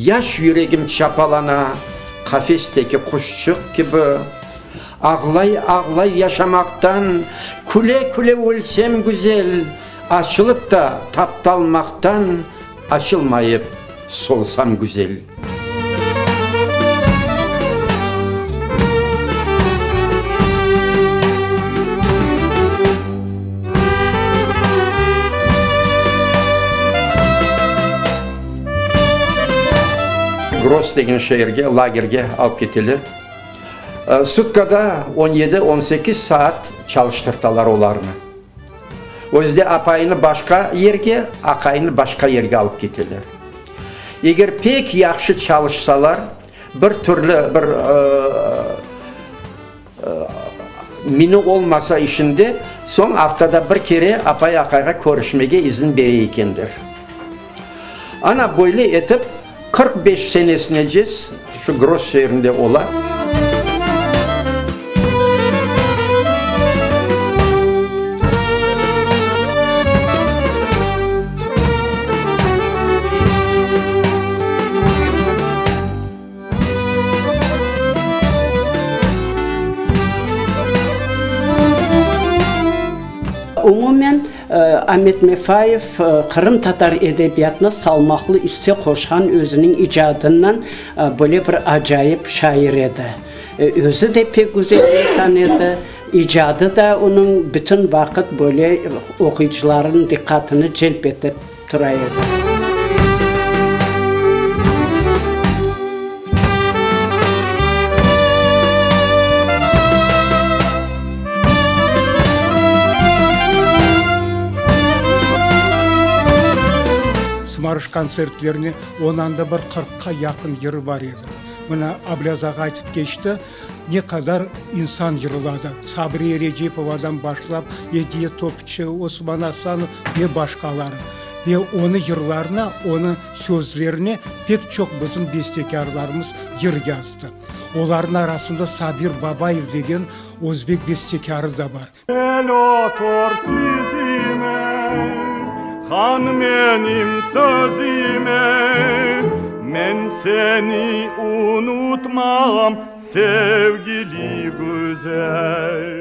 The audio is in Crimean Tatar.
Yaş yüregim çapalana, qafesteki quşçıq kibi. Ağlay-ağlay yaşamaqtan, küle-küle ölsem güzel, Açılıp da taptalmaqtan, açılmayıp solsam güzel. Gross degen şeerge, lagerge alıp keteler. Sutkada on yedi, on sekiz saat çalıştırtalar olarnı. Özü de apayını başqa yerge, aqayını başqa yerge alıp keteler. Eger pek yahşı çalışsalar, bir türlü bir mini olmasa işinde, soñ aftada bir kere apay-aqayğa körüşmege izin bere ekenler. Ana, böyle etip, 45 senesinece şu Gross şeerinde ola. Umumen, Amet Mefayev qırımtatar edebiyatına salmaqlı isse qoşqan özüniñ icadınnen böyle bir acayip şair edi. Özü de pek güzel insan edi, icadı da onıñ bütün vaqıt böyle oquyıcılarnıñ diqqatını celp etip tura edi. Sımarış kontsertlerine onıñ anda bir qırqqa yaqın yırı bar edi. Mına, Ablâz ağa aytıp keçti, ne qadar insan yırladı, Sabriye Recepovadan başlap, Ediye Topçı, Osman Asanov ve başqaları. Ve onı yırlarına, onı sözlerine pek çoq bizim bestekârlarımız yır yazdı. Olarnıñ arasında Sabir Babayev degen özbek bestekârı da bar. Kel otur tizime, qan menim sözüme, Men seni unutmam, sevgili güzel.